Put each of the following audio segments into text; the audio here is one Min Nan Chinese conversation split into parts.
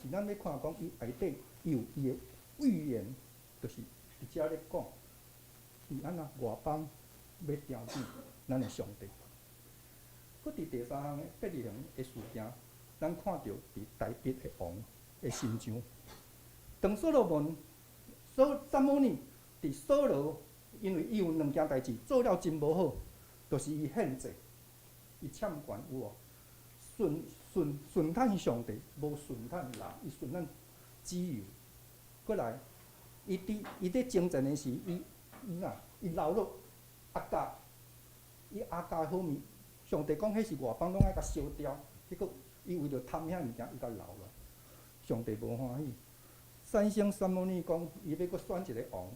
是咱欲看講，伊內底伊有伊的預言，就是佇遮咧講，伊按怎外邦欲朝見咱的上帝。閣佇第三項伯利恆的事件，咱看著佇大衛的王的身上。當所羅門、所撒母耳佇掃羅，因為伊有兩件代誌做了真無好，就是伊獻祭，伊欠權有無？順順順趁上帝，無順趁人，伊順趁自由。閣來，伊佇伊佇征戰的時，伊伊哪伊流落亞甲，伊亞甲的好物，上帝講彼是外邦攏愛共燒掉，結果伊為著貪遐物件，伊共留落，上帝無歡喜。產生撒母耳講，伊欲閣選一个王，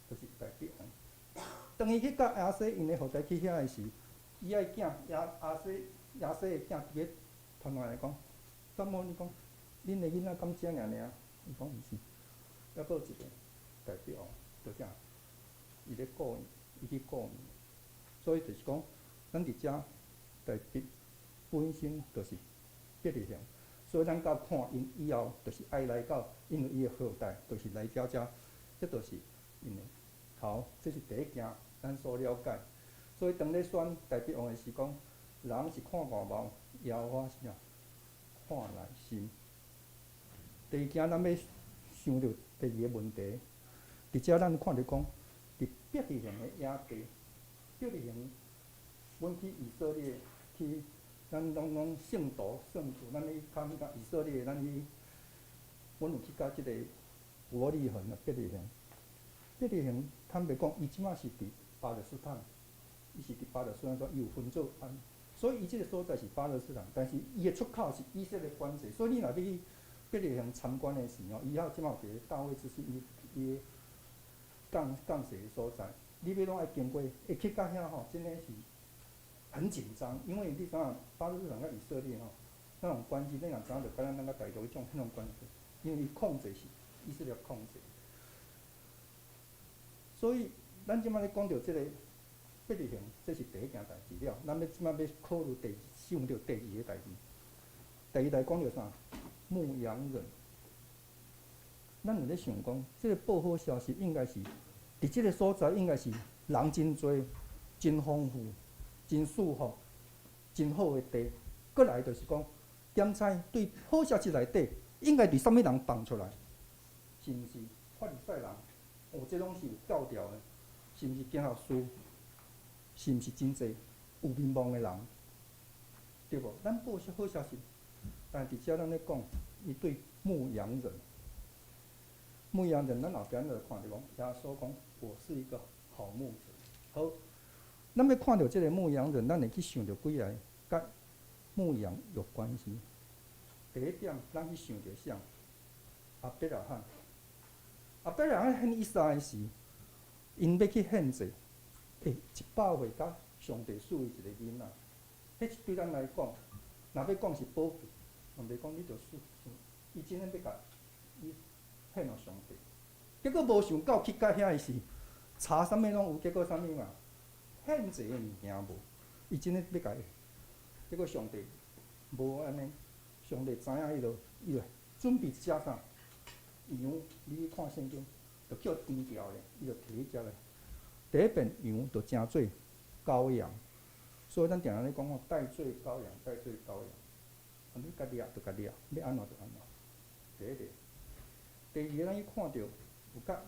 就是大衛王。當伊去佮耶西𪜶的後代去遐的時，伊愛囝耶亞西耶西的囝佇咧傳話來講，撒母耳講，恁的囡仔敢遮爾爾？伊講毋是，猶閣有一個大衛王，就這樣，伊咧顧伊，伊去顧伊。所以就是講，咱佇遮大衛本身就是伯利恆。所以咱到看𪜶以後，就是愛來到，因為伊的後代就是來到遮，這就是𪜶的。好，這是第一件咱所了解。所以當咧選大衛王的時，講人是看外貌，耶和華是啥？看內心。第二件，咱欲想著第二个問題，佇遮咱看著講，佇伯利恆的野地，伯利恆，阮去以色列去。咱攏講聖徒聖徒，咱去看彼個以色列，咱去，阮有去到這個伯利恆啊，伯利恆。伯利恆坦白講，伊這馬是佇巴勒斯坦，伊是佇巴勒斯坦，所以伊有分做按，所以伊這個所在是巴勒斯坦，但是伊的出口是以色列管制，所以你若欲去伯利恆參觀的時吼，伊遐這馬有一個大衛之心，伊伊降降世的所在，你欲攏愛經過，會去到遐吼，真的是很緊張，因為你知影巴勒斯坦佮以色列吼，那種關係，你若知影就佮咱咱佮大陸彼種彼種關係，因為伊控制是以色列控制，所以咱這馬咧講著這個伯利恆，這是第一件代誌了。咱欲這馬欲考慮第想著第二个代誌，第二代講著啥？牧羊人。咱有咧想講，這个報好消息應該是佇這个所在，應該是人真濟、真豐富、真舒服、真好的地。閣來就是講，檢查對好消息內底，應該佇啥物人放出來？是毋是法利賽人？哦，這攏是有教條的，是毋是經學師？是毋是真濟有名望的人？對無？咱報好消息，但佇遮咱咧講，伊對牧羊人，牧羊人，咱後壁咱就看著講，耶穌講：我是一個好牧者。好，咱欲看著這个牧羊人，咱會去想著幾个佮牧羊有關係。第一點，咱去想著啥？亞伯拉罕，亞伯拉罕獻以撒的時，𪜶欲去獻祭，100歲佮上帝賜伊一个囡仔，彼對咱來講，若欲講是寶貴，上帝講你著賜，伊真正欲共伊獻予上帝。結果無想到去到遐的時，查啥物攏有，結果啥物嘛？獻祭的物件無，伊真正欲共伊，結果上帝無按呢，上帝知影彼落，伊就準備一隻啥羊，你去看聖經，就叫除掉咧，伊就提去食咧。第一遍羊就成做羔羊，所以咱定定咧講吼，代罪羔羊，代罪羔羊。啊，你共掠就共掠，欲按怎就按怎。第一个，第二个，咱去看著有佮羊，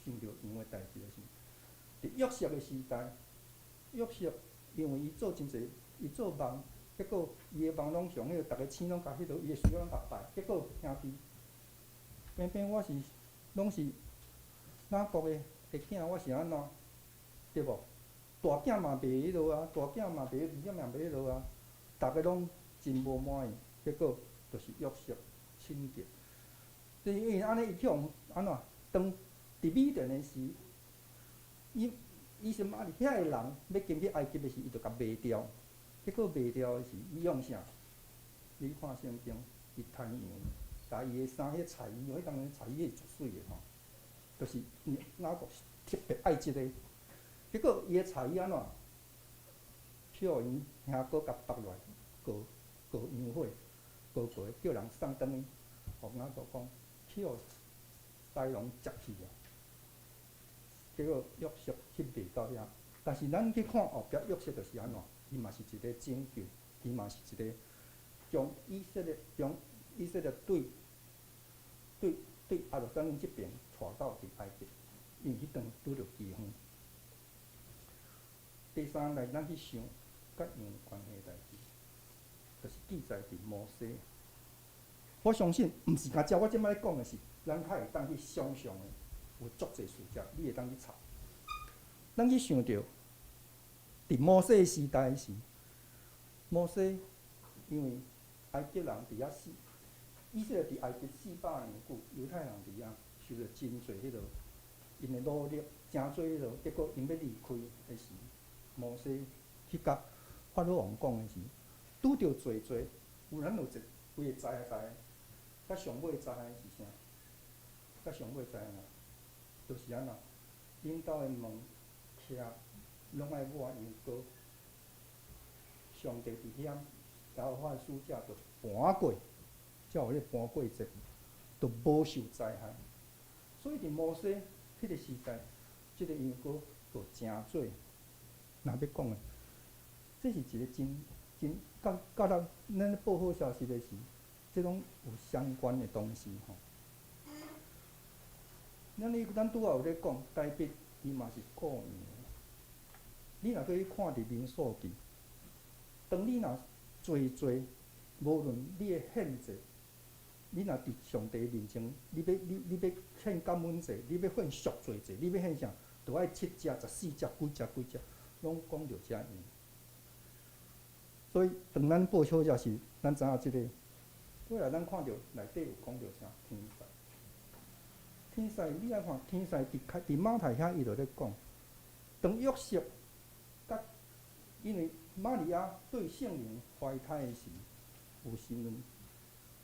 想著羊的代誌就是，佇約瑟的時代，約瑟因為伊做真濟，伊做夢，結果伊的夢攏上彼個，逐个星攏共彼落，伊的需要攏共拜，結果兄弟，偏偏我是攏是雅各的的囝，我是按怎？對無？大囝嘛袂彼落啊，大囝嘛袂，二囝嘛袂彼落啊，逐个攏真無滿意，結果就是約瑟親近。就是因為按呢，伊去予按怎？當佇米甸的時，伊伊是瑪利遐个人欲進去埃及的時，伊就共賣掉。結果賣掉的時，伊用啥？你看聖經，伊牽羊，共伊的衫，彼彩衣，彼當陣彩衣是足媠的吼，就是雅各特別愛這个。結果伊的彩衣按怎？去予𪜶兄哥共縛落來，割割羊血，割過叫人送轉去。予雅各講，去予豺狼食去啊！結果約瑟去賣到遐，但是咱去看後壁約瑟就是按怎，伊嘛是一個拯救，伊嘛是一個將以色列對耶路撒冷這邊帶到佇埃及，因為彼當拄著饑荒。第三來，咱去想佮羊關係代誌，就是記載佇摩西。我相信，毋是干焦我這擺咧講的是，咱較會當去想像的，有足濟事跡，你會當去查。咱去想著，佇摩西時代時，摩西因為埃及人佇遐死，以色列佇埃及400年久，猶太人佇遐受著真濟彼落𪜶的奴役，誠濟彼落，結果𪜶欲離開的時，摩西去共法老王講的時，拄著濟濟，有咱有一幾个災害，佮上尾災害是啥？佮上尾災害，就是按怎？𪜶兜的門徛攏愛抹羊羔，上帝佇遐，耶和華的使者就盤過，才有彼個盤過節，就無受災害。所以佇摩西彼個時代，這個羊羔就成做，若欲講的，這是一個真真佮佮咱咧報好消息的時，這攏有相關的東西吼。咱拄仔有咧講，大衛伊嘛是顧羊。你若去看佇民數記，當你若濟濟，無論你的獻祭，你若佇上帝面前，你欲獻感恩祭，你欲獻贖罪祭，你欲獻啥，都愛七隻、14隻、幾隻幾隻，攏講著遮羊。所以，當咱報好消息，咱知影這個。過來，咱看著內底有講著啥？天使。天使，你來看天使佇開佇馬太遐，伊就咧講，當約瑟佮因為瑪利亞對聖靈懷胎的時有身孕，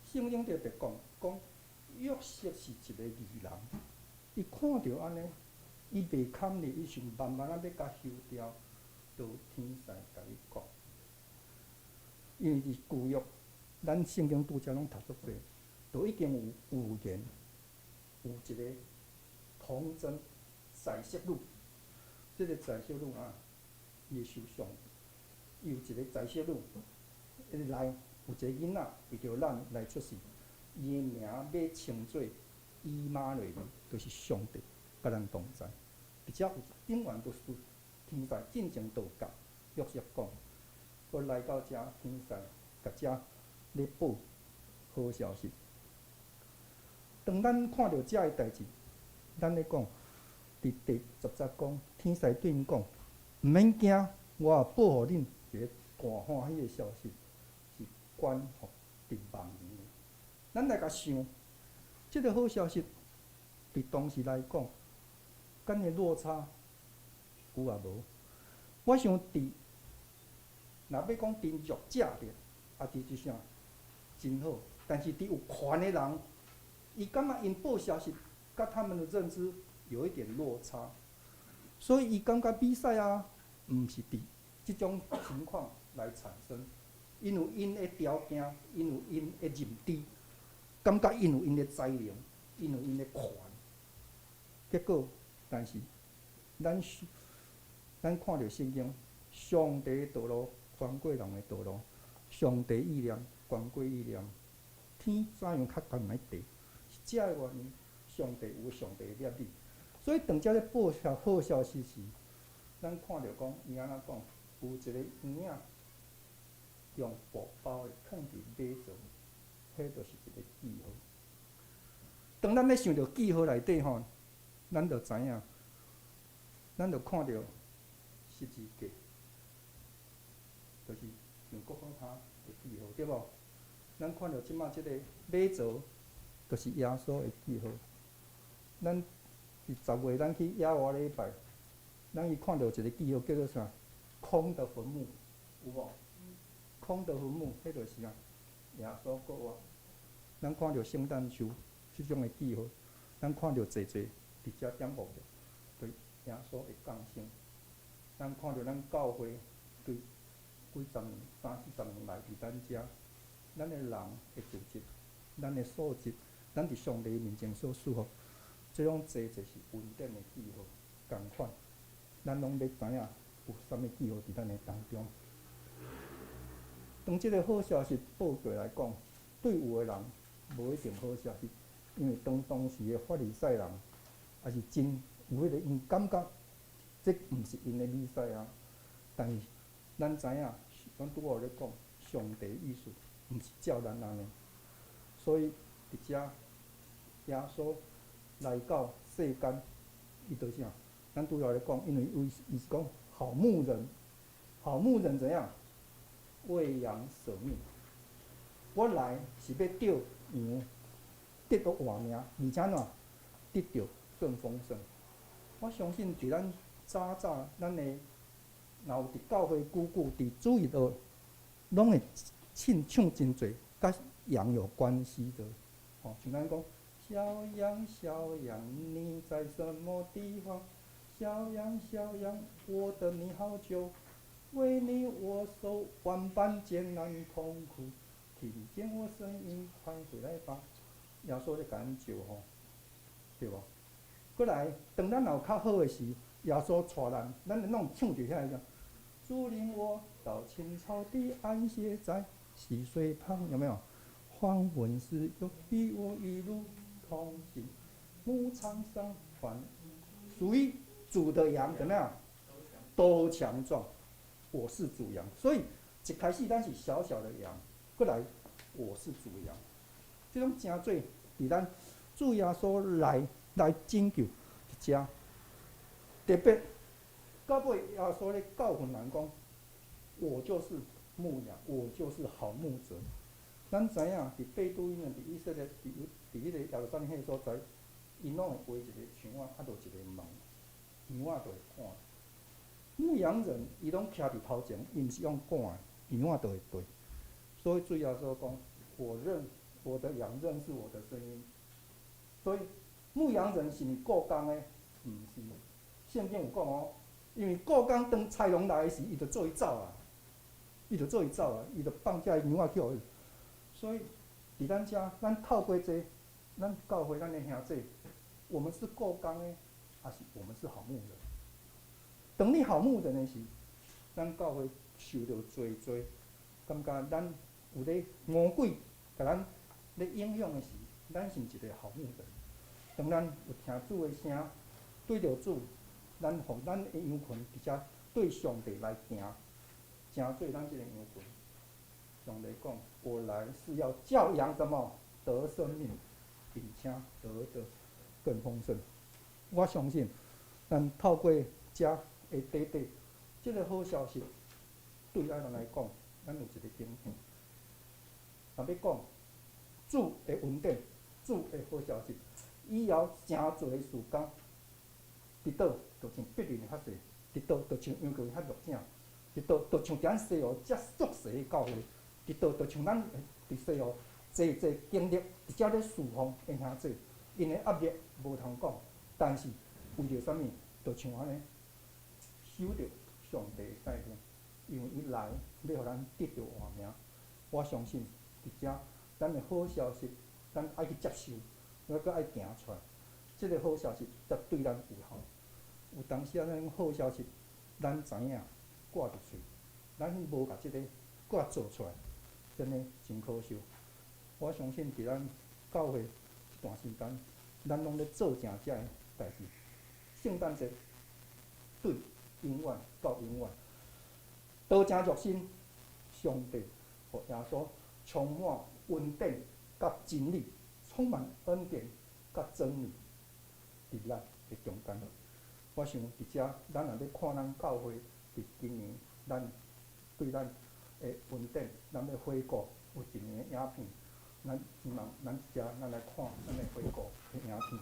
聖經特別講，講約瑟是一個義人，伊看著按呢，伊袂堪咧，伊想慢慢仔欲共休掉，就天使共伊講，因為佇舊約，咱聖經拄才攏讀足濟，都已經有預言，有一個童貞宰色女，這個宰色女啊，伊會受傷，伊有一個宰色女，伊來有一個囡仔為著咱來出世，伊的名欲稱做以馬內利，就是上帝佮咱同在。而且有頂懸就是天使進前就共約瑟講，閣來到遮天使共遮咧報好消息。當咱看著遮个代誌，咱咧講，佇第10節講，天使對𪜶講，毋免驚，我也報予恁一個大歡喜的消息，是關乎佇萬民的。咱來共想，這個好消息，佇當時來講，敢會落差有抑無？我想佇若欲講佇弱者的，也佇一啥真好，但是佇有權的人，伊感覺𪜶報消息，佮他們的認知有一點落差，所以伊感覺彌賽亞毋是佇這種情況來產生，𪜶有𪜶的條件，𪜶有𪜶的認知，感覺𪜶有𪜶的才能，𪜶有𪜶的權。結果，但是咱看著聖經，上帝的道路懸過人的道路，上帝意念懸過意念，天怎樣較懸來地？是這个原因，上帝有上帝的攝理。所以當遮咧報好消息時，咱看著講，伊按怎講？有一個嬰仔用布包的囥佇馬槽，彼就是一個記號。當咱咧想著記號內底吼，咱就知影，咱就看著十字架，就是像各各他的記號，對無？咱看著這擺這個馬槽，就是耶穌的記號。咱佇10月，咱去野外禮拜，咱去看著一個記號，叫做啥？空的墳墓，有無？空的墳墓，彼就是啥？耶穌復活。咱看著聖誕樹這種的記號，咱看著濟濟佇遮點火的，對耶穌的降生。咱看著咱教會對幾十年、三四十年來佇咱遮，咱的人的組織，咱的素質，咱佇上帝面前所賜予，這種濟濟是恩典的記號，仝款，咱攏欲知影有啥物記號佇咱的當中。當這个好消息報過來講，對有的人無一定好消息，因為當當時的法利賽人也是真有彼個𪜶感覺，這毋是𪜶的彌賽亞。但是咱知影，咱拄仔有咧講，上帝意思毋是照咱按呢，所以佇遮耶穌來到世間，伊就啥？咱拄仔有咧講，因為伊伊是講好牧人，好牧人怎樣？為羊捨命。我來是欲著羊得著活命，而且怎得著更豐盛。我相信佇咱早早，咱的若有佇教會久久，佇主日學，攏會唱唱真濟佮羊有關係的。吼，像咱講，小羊小羊，你在什麼地方？小羊小羊，我等你好久，為你我受萬般艱難痛苦，聽見我聲音，快回來吧。耶穌咧共咱召吼，對無？閣來，當咱若有較好的時，耶穌帶咱，咱攏唱著遐個。主領我到青草地安歇在溪水旁，有沒有？黃昏時又與我一路同行，牧場上歡，屬於主的羊怎麼樣？都強壯。我是主羊，所以一開始咱是小小的羊，閣來我是主羊。這種成做佇咱主耶穌來來拯救佇遮，特別到尾耶穌咧教訓人講：我就是牧羊，我就是好牧者。咱知影佇貝都因，佇以色列，佇佇彼個耶路撒冷彼个所在，𪜶攏會畫一個牆仔，啊，就一個門，羊仔就會趕。牧羊人伊攏徛佇頭前，伊毋是用趕的，羊仔就會綴。所以主耶穌講：我認我的羊認識我的聲音。所以牧羊人是毋是僱工的？毋是。聖經有講哦，因為僱工當豺狼來的時，伊就做伊走啊，伊就做伊走啊，伊就放這羊仔去予伊。所以佇咱遮，咱透過這，咱教會咱的兄弟，我們是僱工的，還是我們是好牧人？當你好牧人的時，咱教會受著濟濟，感覺咱有咧魔鬼共咱咧影響的時，咱是毋是一個好牧人？當咱有聽主的聲，對著主，咱予咱的羊群佇遮對上帝來行，成做咱這个羊群。上帝講：我來是要叫羊什麼得生命，並且得的更豐盛。我相信，咱透過遮的短短，這个好消息，對咱人來講，咱有一个警醒。若欲講主的恩典，主的好消息，以後誠濟的事工，佇佗就像別人較濟，佇佗就像羊群較弱者，佇佗就像佇咱西湖遮足細的教會，佇佗就像咱佇西湖濟濟經歷佇遮咧侍奉的兄弟，𪜶的壓力無通講，但是為著啥物，就像按呢，守著上帝的帶領，因為伊來欲予咱得著活命。我相信佇遮，咱的好消息，咱愛去接受，猶閣愛行出來。這个好消息才對咱有效。有當時仔咱好消息，咱知影掛佇喙，咱無共這个掛做出來，真的真可惜。我相信佇咱教會這段時間，咱攏咧做成這个代誌。聖誕節對永遠到永遠，多誠熱心，上帝予耶穌充滿恩典佮真理，充滿恩典佮真理，佇咱的中間。我想佇遮，咱若欲看咱教會佇今年，咱對咱的恩典，咱欲回顧有一年的影片，咱希望咱佇遮，咱來看咱的回顧的影片。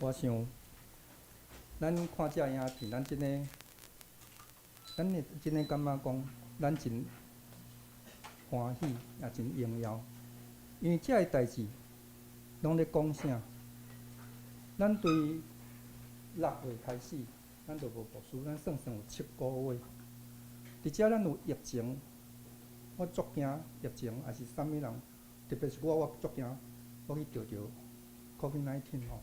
我想，咱看這影片，咱真的，咱會真的感覺講，咱真歡喜，也真榮耀，因為這个代誌攏咧講啥？咱對6月開始，咱就無牧師，咱算算有7個月。佇遮咱有疫情，我足驚疫情，抑是啥物人，特別是我，我足驚我去著著 COVID-19 吼，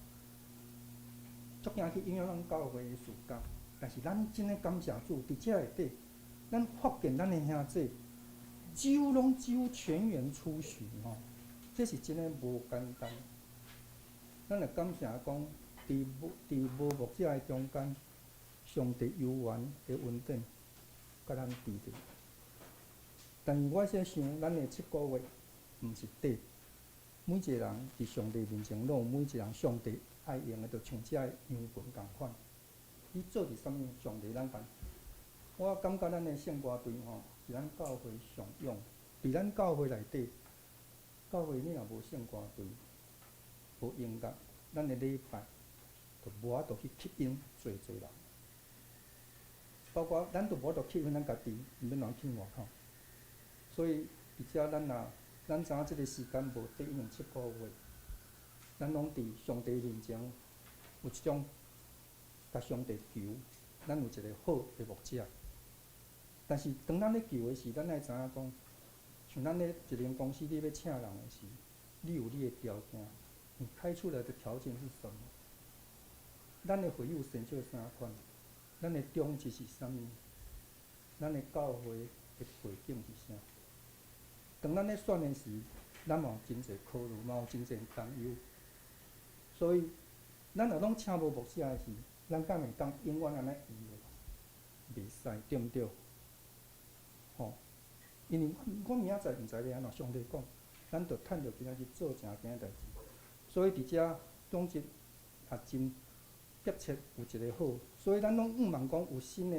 足驚去影響咱教會的事工。但是咱真的感謝主，佇遮內底，咱發現咱的兄弟，幾乎攏幾乎全員出席吼，這是真的無簡單。咱會感謝講，佇無牧者的中間，上帝猶原的恩典，共咱佇著。但是我先想，咱的七個月毋是短，每一個人佇上帝面前，攏有每一個人上帝愛用的，就像這个羊群仝款。你做佇啥物，上帝咱共。我感覺咱的聖歌隊吼，是咱教會上勇。佇咱教會內底，教會你若無聖歌隊，無音樂，咱的禮拜就無法度去吸引濟濟人。包括咱都無法度吸引咱家己，毋免人去外口。所以佇遮咱若咱知影這个時間無短，已經七個月，咱攏佇上帝面前有一種共上帝求，咱有一個好的牧者。但是當咱咧求的時，咱愛知影講，像咱咧一間公司，你欲請人的時，你有你的條件，你開出來的條件是什麼？咱的會友生做啥款？咱的宗旨是啥物？咱的教會的背景是啥？當咱咧選的時，咱嘛有真濟考慮，嘛有真濟擔憂。所以，咱若攏請無牧者的時，咱敢會當永遠按呢伊袂使，對毋對？吼，因為我明仔載毋知欲按怎，上帝講，咱著趁著今仔日做正經代誌。所以佇遮總之也真迫切有一個好，所以咱攏向望講有新的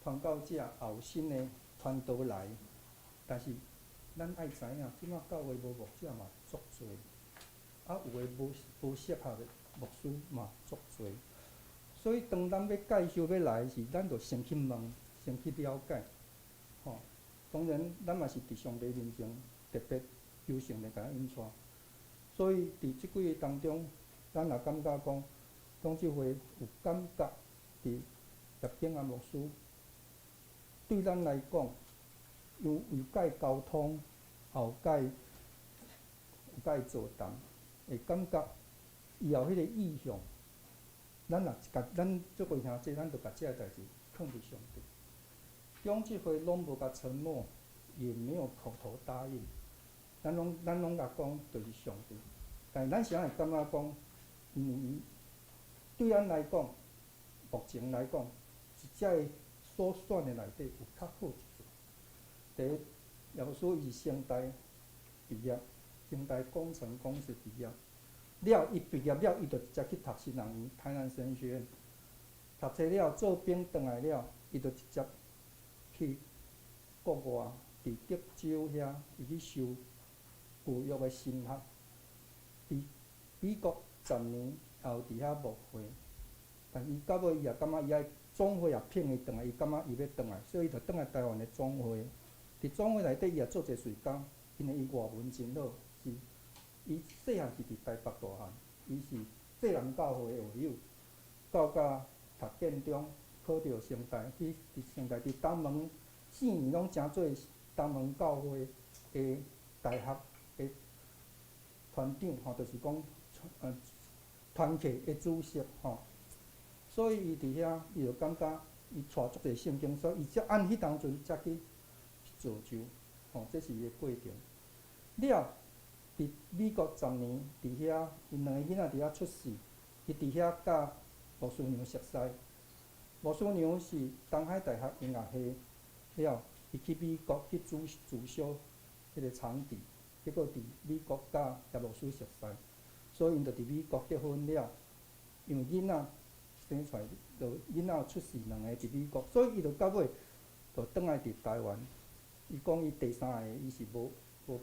傳教者，也有新的傳道來。但是咱愛知影，這馬教會無牧者嘛足濟，啊有的無適合的牧師嘛足濟。所以當咱欲介紹欲來時，咱就先去問，先去了解，吼。當然，咱嘛是佇上帝面前特別求聖靈共咱引帶。所以佇這幾个當中，咱也感覺講，長執會有感覺佇葉景安牧師對咱來講，有佮伊溝通，也有佮伊座談，會感覺伊有彼個意向。咱若共咱這個兄弟，咱就共這个代誌囥佇上帝。長執會攏無共承諾，也沒有口頭答應，咱攏共講，就是上帝。但是咱啥會感覺講，因為伊對咱來講，目前來講，是這个所選的內底有較好一撮。第一，葉牧師伊是成大畢業，成大工程公司畢業。了，伊畢業了，伊就直接去讀神學院，台南神學院。讀冊了，做兵轉來了，伊就直接去國外，佇德州遐，伊去修舊約的神學。佇美國10年，也有佇遐牧會。但伊到尾伊也感覺伊愛總會也聘伊轉來，伊感覺伊欲轉來，所以伊就轉來台灣的總會。佇總會內底，伊也做一段時間，因為伊外文真好，是伊細漢是佇台北大漢，伊是濟南教會的會友，到甲讀建中，考著成大，去佇成大佇東門4年攏成做東門教會的大學的團長吼，就是講團契的主席吼。所以伊佇遐，伊就感覺伊帶足濟聖經，所以伊才按彼當陣才去造就，吼，這是伊的過程。了，佇美國十年，佇遐，𪜶兩个囡仔佇遐出世，伊佇遐佮牧師娘熟似。牧師娘是東海大學音樂系了，伊去美國去主修彼个長笛，結果佇美國佮葉牧師熟似，所以𪜶就佇美國結婚了。因為囡仔生出來，就囡仔出世兩個佇美國，所以伊就到尾就轉來佇台灣。伊講伊第三个伊是無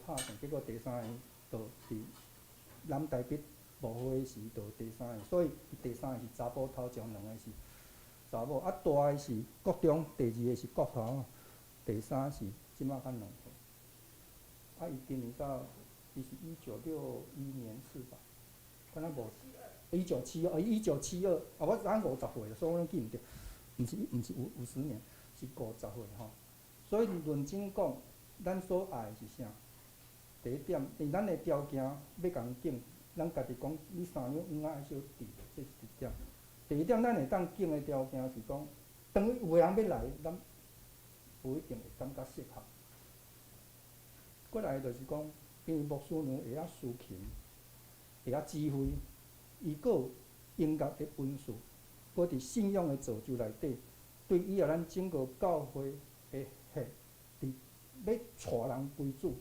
拍算，結果第三个就佇南台北無好的時就第三个，所以伊第三個是查埔頭前兩個是查某，啊大个是國中，第二个是國小，第三是這馬較兩歲。啊，伊今年到，伊是1961年是吧？敢若無？一九七二，一九七二，啊，我咱50歲，所以我攏記毋著，毋是50年，是五十歲吼。所以論真講，咱所愛的是啥？第一點，因為咱的條件欲共敬，咱家己講，你三兩黃仔愛小挃，這是一點。第二點，咱會當敬的條件是講，當有個人欲來，咱無一定會感覺適合。過來就是講，因為牧師娘會曉司琴，會曉指揮，伊閣有音樂的恩賜，閣佇信仰的造就內底，對以後咱整個教會的血，佇欲帶人歸主。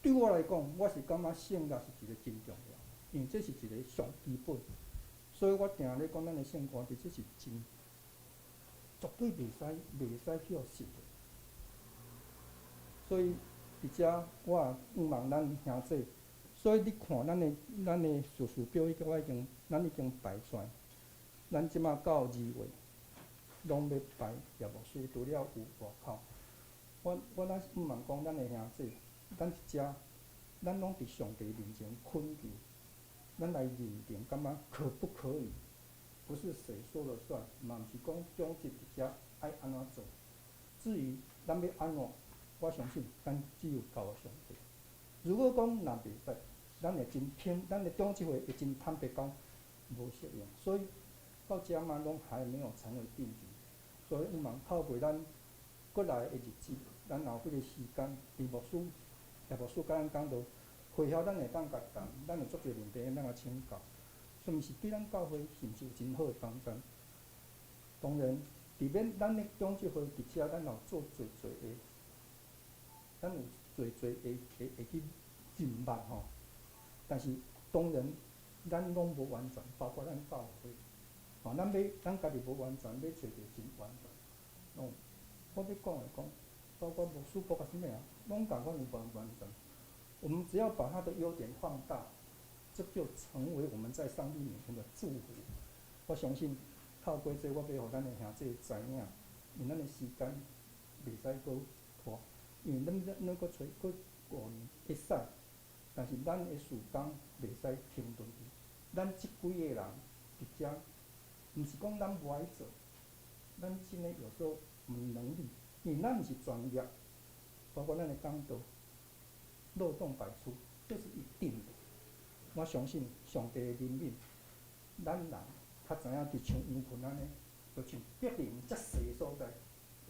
對我來講，我是感覺聖樂是一個真重要，因為這是一個上基本。所以我定咧講，咱的聖歌，這是真絕對袂使去予失的。所以佇遮，我也向望咱兄弟。所以你看，咱的事事表已經我已經，咱已經排出來。咱這馬到2月，攏欲排葉牧師，除了有外口。我咱向望講，咱的兄弟，咱佇遮，咱攏佇上帝面前懇求，咱來認定，感覺可不可以？不是誰說了算，嘛毋是講長執佇遮愛按怎做。至於咱欲按怎，我相信咱只有交予上帝。如果講若袂使，咱會真聽，咱的長執會會真坦白講，無適應。所以到這嘛攏還沒有成為定局。所以向望透過咱過來的日子，咱有彼個時間，佇牧師、葉牧師共咱講道，會後咱會當共談，咱有足濟問題，咱共請教，是毋是對咱教會是毋是有真好的幫助？當然，佇免咱的長執會佇遮，咱有做濟濟的，咱有濟濟的會去認捌吼。但是當然，咱攏無完全，包括咱教會，吼，咱欲咱家己無完全，欲揣著真完全，攏我欲講的講，包括牧師，包括啥物啊，攏共款有無完全。我們只要把他的優點放大，這就成為我們在上帝面前的祝福。我相信透過這，我欲予咱的兄弟知影，因為咱的時間袂使閣拖，因為咱閣揣閣5年會使，但是咱的事工袂使停頓。咱這幾個人佇遮，毋是講咱無愛做，咱真的有時候毋能力，因為咱毋是專業，包括咱的講道，漏洞百出，這是一定的。我相信上帝的憐憫，咱人較知影，就像羊群按呢，就像伯利恆遮細的所在，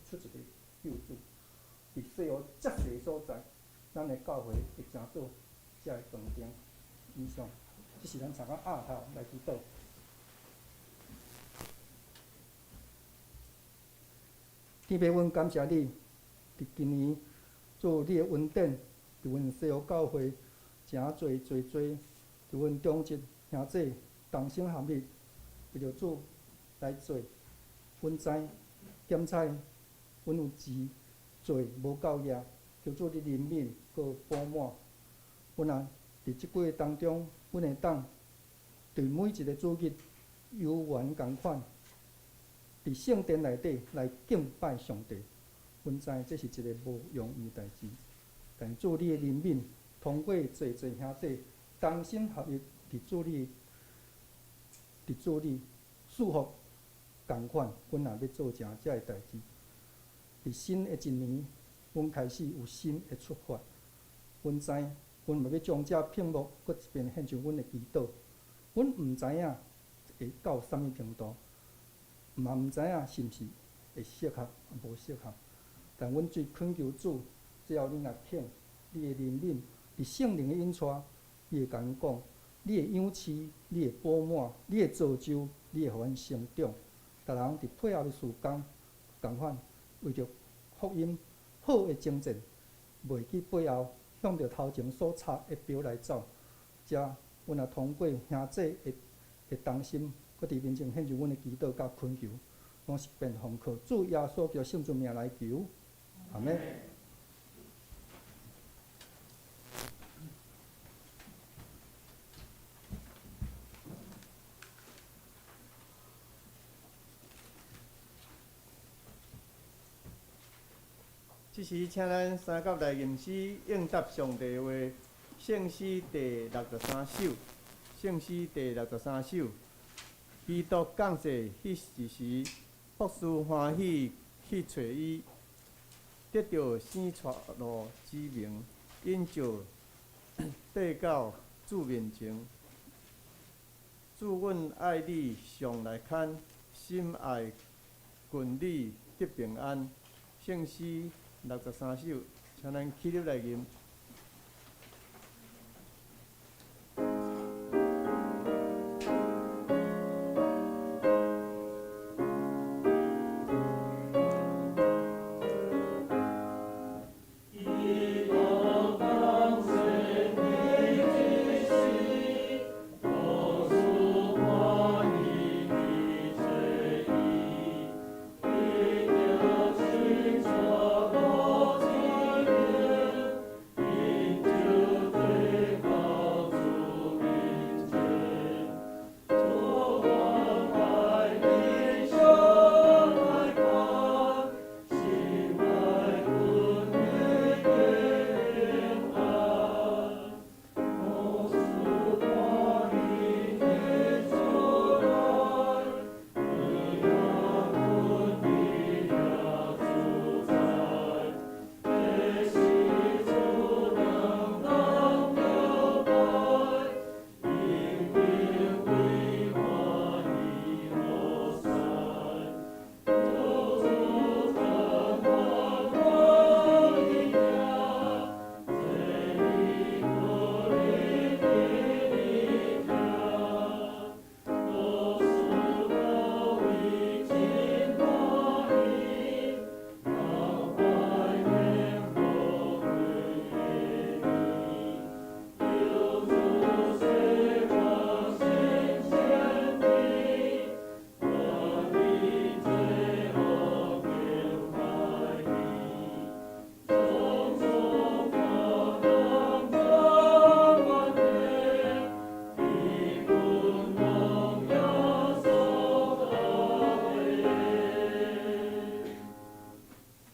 出一个救主，佇西湖遮細的所在，咱的教會會成做遮个光燈。以上，這是咱參考鴨頭來祈禱。天父，阮感謝你，佇今年主你的恩典，佇阮西湖教會誠濟濟濟，佇阮長執兄弟同心合力，為著主來做。阮知檢採，阮有錢做無夠額，求主你憐憫，閣補滿。阮啊，佇這幾個當中，阮會當對每一個主日有緣仝款，佇聖殿內底來敬拜上帝。阮知這是一个無容易代誌，但主你的憐憫，通過濟濟兄弟同心合意，佇主你賜福仝款，阮也欲做成這个代誌。佇新的一年，阮開始有新的出發。阮知，阮嘛欲將這屏幕閣一遍獻上阮的祈禱。阮毋知影會到啥物程度，嘛毋知影是毋是會適合，無適合。但阮最懇求主，只要你若肯，你的憐憫，佇聖靈的引帶，你會共阮講，你會養飼，你會補滿，你會造就，你會予阮成長。逐人佇配合的事工，仝款為著福音好的征戰，袂去背後向著頭前所插的標來走。遮，阮也通過兄弟的同心，閣佇面前獻上阮的祈禱佮懇求，攏是變奉靠主耶穌基督聖尊名來求，阿們。這時，請咱三甲來吟詩應答上帝話，聖詩第63首，聖詩第六十三首。基督降世彼一時，博士歡喜去揣伊，得著聖娶路之名，引召帶到主面前。主阮愛你常來牽，深愛近你得平安。聖詩六十三首，請咱起立來吟。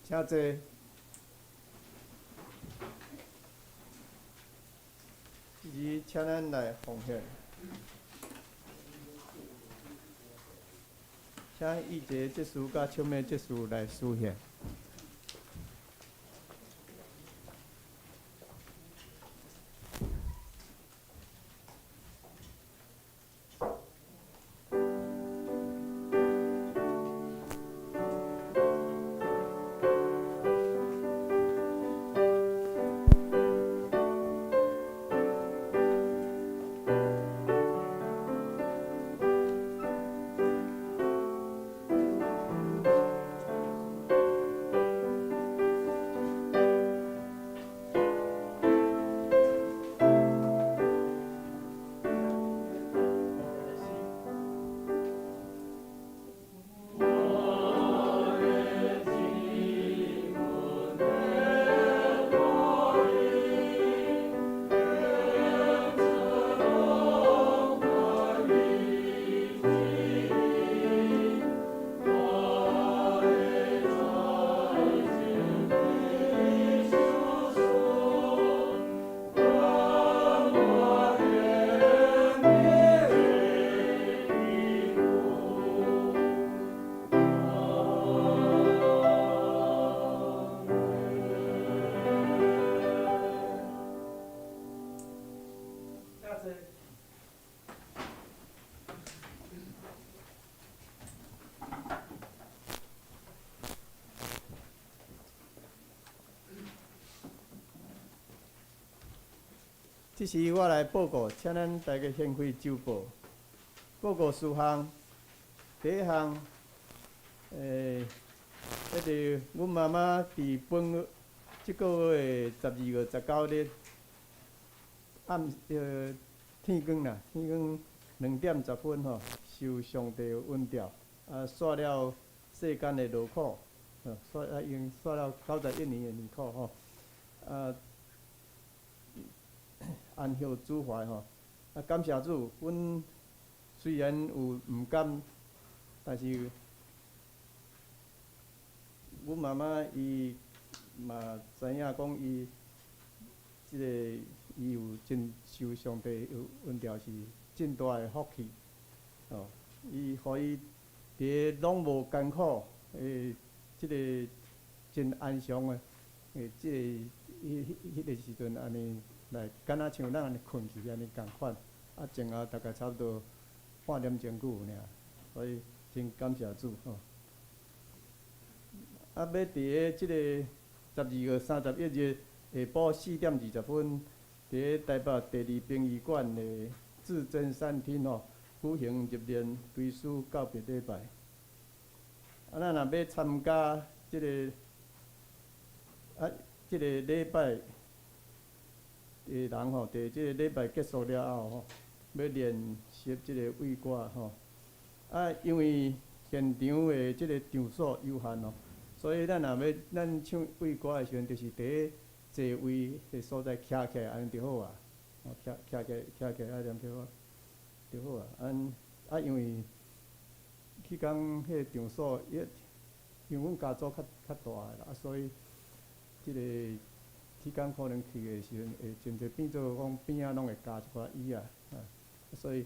請坐。這時，請咱來奉獻。請玉潔執事佮秋妹執事來司獻。這時我來報告，請咱大家掀開週報，報告事項。第一項，彼个阮媽媽佇本月這个月的12月19日暗天光啦，天光2點10分吼，受上帝恩召，啊，煞了世間的勞苦，煞啊已經煞了91年的年苦吼，啊。安歇主懷吼，啊，感謝主，阮雖然有毋甘，但是阮媽媽伊嘛知影講伊這个伊有真受上帝有恩召是真大的福氣，哦，伊予伊佇咧攏無艱苦，這个真安詳的，這个彼彼個時陣按呢來，敢若像咱按呢睏去按呢仝款，啊前後大概差不多半點鐘久爾，所以真感謝主吼。啊，欲佇咧這個12月31日下晡4點20分，佇咧台北第二殯儀館的至真三廳吼，舉行入殮追思告別禮拜。啊，咱若欲參加這个啊，這个禮拜的人吼，佇這个禮拜結束了後吼，欲練習這个位歌吼。啊，因為現場的這个場所有限哦，所以咱若欲咱唱位歌的時陣，就是佇咧座位的所在徛起來，按呢就好啊。哦，徛徛起來，徛起來，按呢就好，就好啊。按啊，因為彼工彼個場所，伊因為阮家族較較大啦，啊，所以這个彼工可能去的時陣，會真濟變做講邊仔攏會加一寡椅仔，啊，所以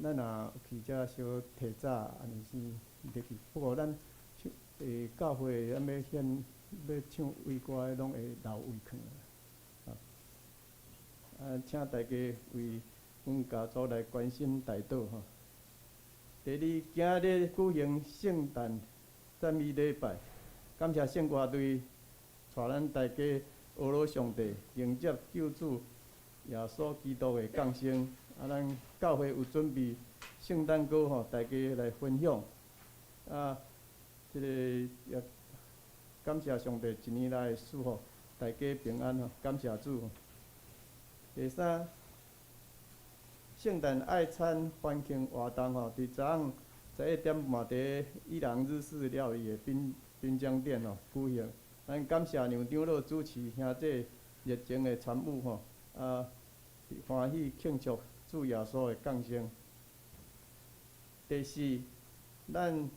咱若去遮小提早按呢先入去。不過咱唱教會咱欲獻欲唱位歌的，攏會留位囥啊。啊，請大家為阮家族來關心代禱吼。第二，今日舉行聖誕讚美禮拜，感謝聖歌隊帶咱大家呵咾上帝，迎接救主耶穌基督的降生。啊，咱教會有準備聖誕歌吼，大家來分享。啊，這个也感謝上帝一年來的賜福，大家平安吼，感謝主。第三，聖誕愛餐歡慶活動吼，佇早昏11點半，佇伊朗日式料理的濱濱江店吼舉行。咱感謝梁長老主持兄弟熱情的參與吼，啊，歡喜慶祝主耶穌的降生。第四，咱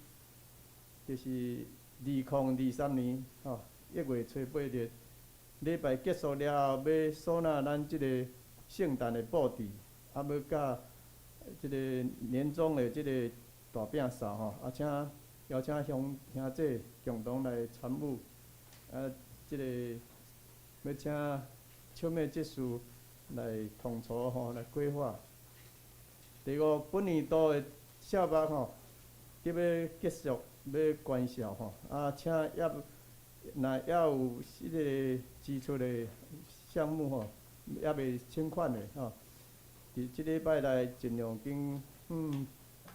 就是2023年吼1月初8日禮拜結束了後，欲收納咱這個聖誕的布置，啊，欲佮這個年終的這個大餅掃吼，啊，請邀請鄉兄弟共同來參與，啊，這個欲請笑美執事來統籌吼，來規劃。第五，本年度的數目吼，得欲結束，欲關校吼，啊，請猶若猶有彼个支出的項目吼，猶未請款的吼，佇這禮拜內盡量經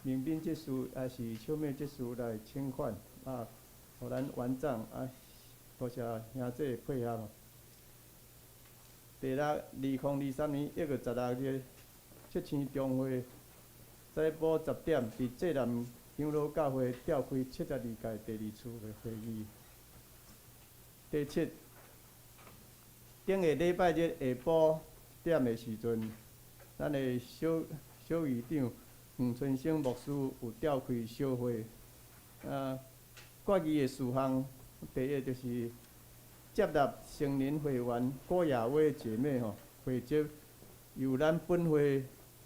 明彬執事抑是笑美執事來請款，啊，予咱完帳啊，多謝兄弟配合。第六，2023年1月16日，七星中會早晡10點，佇濟南長老教會召開72屆第二次的會議。第七，頂個禮拜日下晡點的時陣，咱的小小議長黃春生牧師有召開小會，啊，決議的事項，第一就是接納成人會員郭雅薇姐妹吼，會籍由咱本會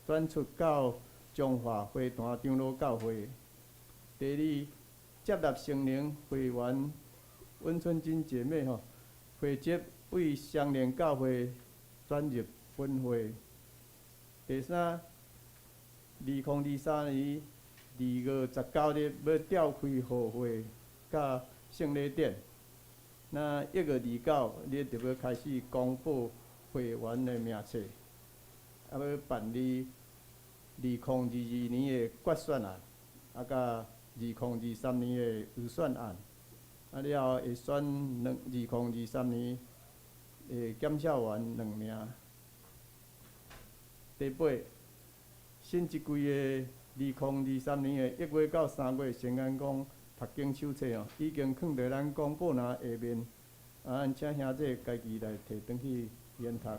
轉出到彰化花壇長老教會。第二，接納成人會員溫春珍姐妹吼，會籍為雙連教會轉入本會。第三，2023年2月19日欲召開賀會佮聖禮典。那1月29日就欲開始公布會員的名冊，啊，欲辦理2022年的決算案，啊，佮2023年的預算案，啊了後會選兩二零二三年的檢校員兩名。第八，新一季的2023年的1月到3月聖安宮讀經手冊哦，已經囥佇咱廣播欄下面，啊，咱請兄弟家己來提轉去研讀。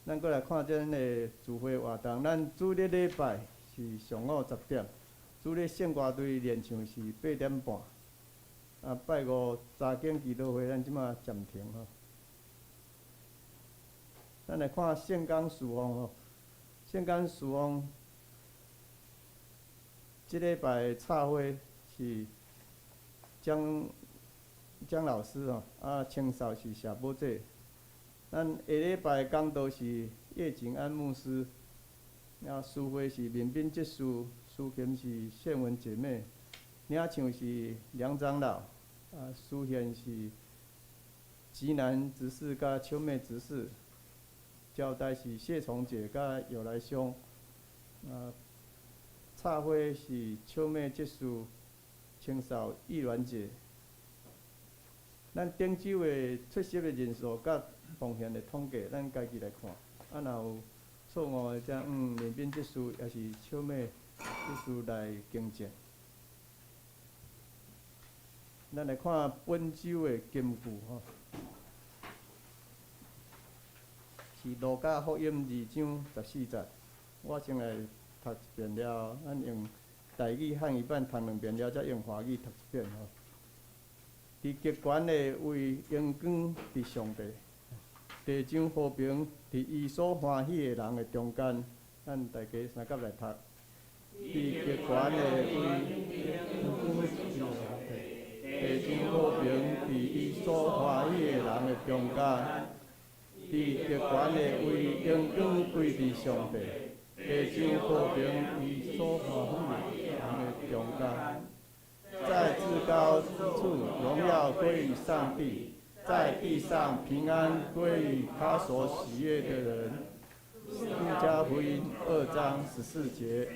咱閣來看咱的聚會活動，咱主日禮拜是上午10點，主日聖歌隊練唱是8點半。啊，拜五查經祈禱會，咱這馬暫停吼。咱來看聖工事奉吼，聖工事奉，這禮拜插花是江江老師吼，啊，清掃是謝寶姐。咱下禮拜講道是葉景安牧師，啊，司會是民斌執事，司琴是謝文姐妹，領唱是梁長老，啊，司獻是吉南執事佮秋妹執事，招待是謝崇姐佮姚來兄，啊，插花是秋妹執事，清掃玉鸞姐。咱頂週的出席的人數佮奉獻的統計，咱家己來看。啊，若有錯誤的，則民斌執事抑是秋妹執事來更正。咱來看本週的金句吼，是路加福音2章14節。我先來讀一遍了，咱用台語漢語版讀兩遍了，才用華語讀一遍吼。佇極懸的位榮光佇上帝，地上和平佇伊所歡喜的人的中間。咱大家相佮來讀。佇極懸的位榮光佇上帝，地上和平佇伊所歡喜的人的中間。佇極懸的位榮光歸佇上帝，地上和平伊所歡喜的人的中間。在至高之處，榮耀歸於上帝；在地上平安歸於他所喜悅的人。路加福音2章14節。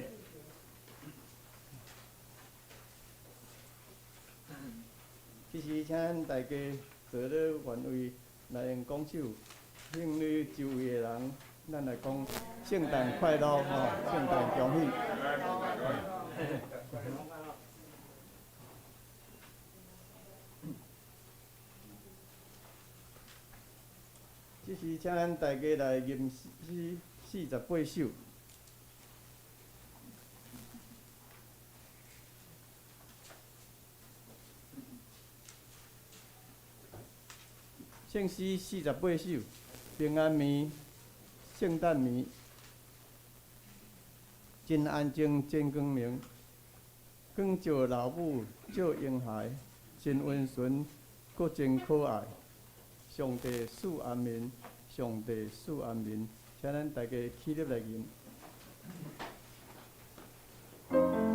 其實，請咱大家坐咧原位來用講手，向你周圍的人，咱來講聖誕快樂吼，聖誕恭喜。這時，請咱大家來吟詩48首。聖詩48首，平安暝、聖誕暝，真安靜，真光明，光照老母，照嬰孩，真溫順，閣真可愛。上帝賜安眠，上帝賜安眠，請咱大家起立來吟。平安。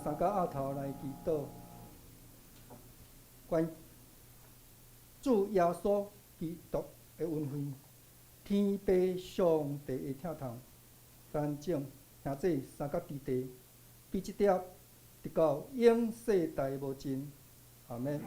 三甲阿頭來祈禱，願主耶穌基督的恩惠，天父上帝的疼痛，咱眾兄弟三甲弟弟，彼這點直到永世代無盡。阿門。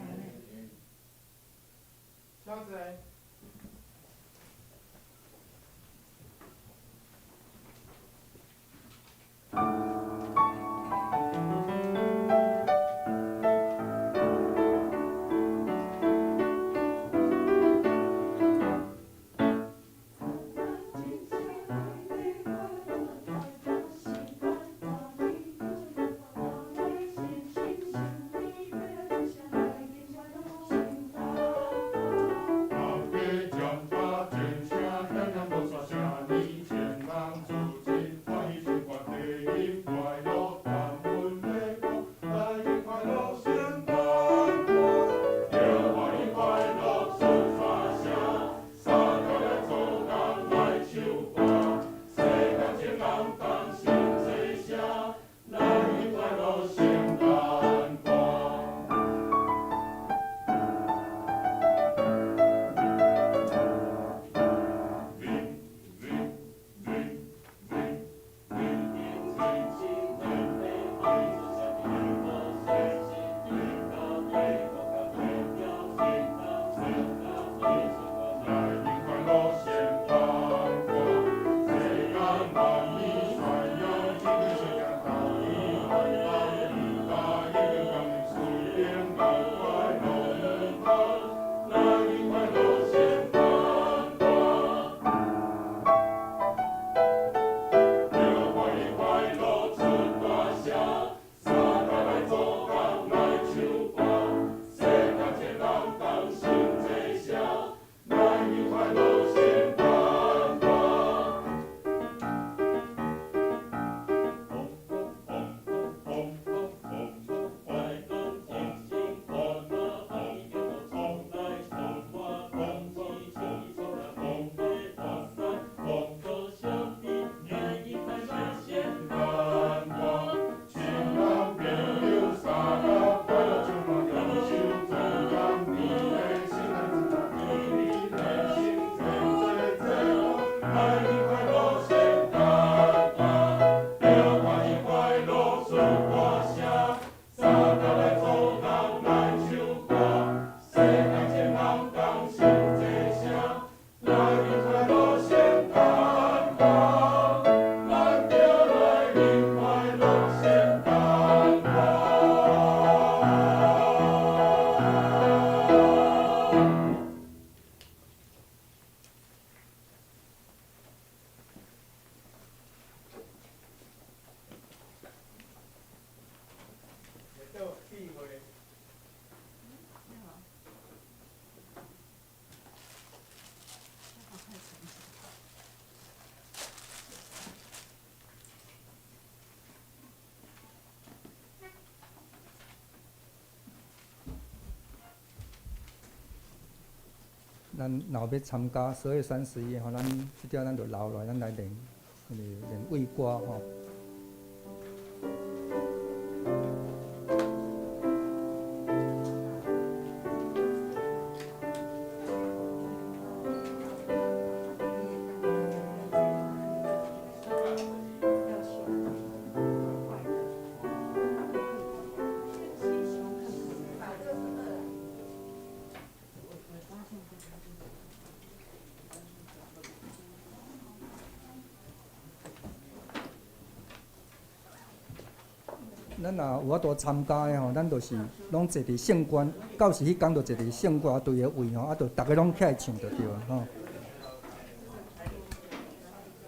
請坐。咱若欲參加12月31吼，咱這點咱就留落來，咱來練，練練歌吼。咱若有法度參加的吼，咱就是攏坐佇聖觀，到時彼工就坐佇聖歌隊的位吼，啊，就逐个攏起來唱就對啊吼。